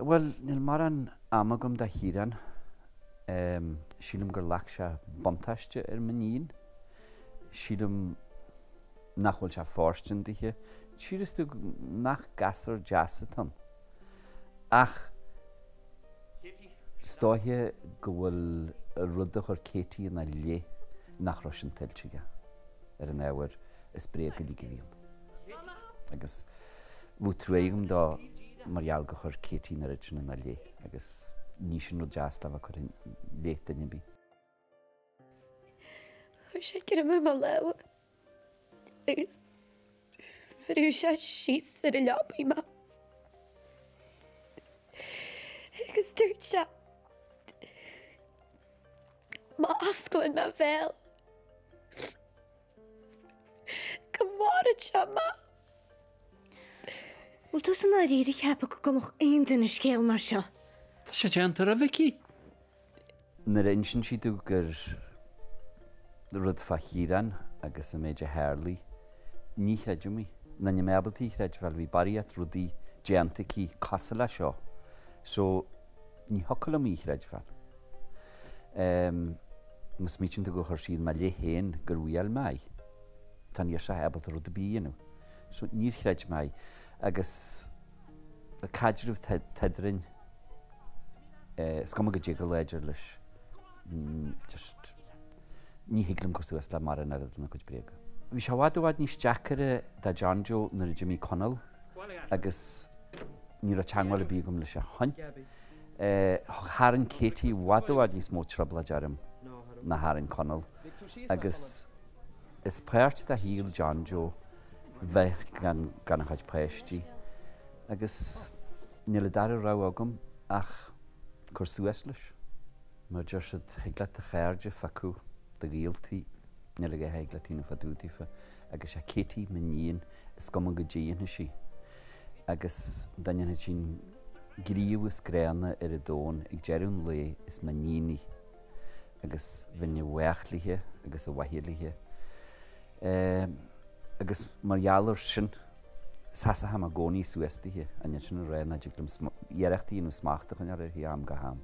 Bhuel, níl mórán ama agam do Chiarán. Sílim gur ghlac sé buntáiste ar m'iníon. Sílim nach bhfuil sé fóirstean dithe. Síleas tú nach gasúr deas atá ann. Ach is dóiche go bhfuil rud a chuir Katie ina leith nach raibh sin tuillte aige ar an ábhar is bréag uilig a bhí ann. Agus bheadh trua agam dó mar gheall gur chuir Katie an oiread sin ina leith agus ní sin rud deas le bheith curtha i leith duine ar bith. Chuir sé greim ar mo lámha agus bhrúigh sé síos ar an leabaidh mé. Agus dúirt sé má osclaíonn mé béal Go maróidh sé mé. Bhfuil tusa i ndáiríre ag ceapadh go gcumfadh aon duine scéal mar seo? Tá sé déanta, a Mhicí. Nuair a insíonn sí domh gur rud fá Chiarán agus an méid a tharlaigh, ní chreidim í. Nó níl mé ábalta í a chreidbheáil, bhí barraíocht rudaí déanta aici cosúil le seo. So, ní thiocfadh liom í a chreidbheáil. Má smaoitíonn tú gur chuir sí i mo leith féin gur bhuail mé í, tá an ghirseach ábalta rud ar bith a dhéanamh. So níor chreid mé í. Agus caidreamh atá eadrainn, is cuma goidé chomh láidir leis, just ní thig liom cur suas le mórán oiread lena cuid bréaga. Bhí sé i bhfad i bhfad níos deacaire do John Joe nuair a d'imigh Conall agus ní raibh teagmháil ar bith agam leis ó shin. Tharraing Katie i bhfad i bhfad níos mó trioblóid orm ná tharraing Conall agus is páirt de shaol John Joe bheith gan gan a chuid páistí agus níl an dara rogha agam ach cur suas leis. Mar a deir siad, thig leat do chairde a phiocadh, do ghaoltaí, níl a dhath a thig leat a dhéanamh fá dtaobh daofa agus sé Katie m'iníon is cuma goidé a dhéanfaidh sí agus dá ndéanfadh sí an gníomh is gránna ar an domhan ag deireadh an lae is m'iníon í agus bheinn i bhfách léithe agus i bhfaiche léithe agus mar gheall air sin seasfaidh mé i gcónaí suas dithe an é sin a rá nach dtig liom iarracht a dhéanamh smacht a choinneáil uirthi ó am go ham.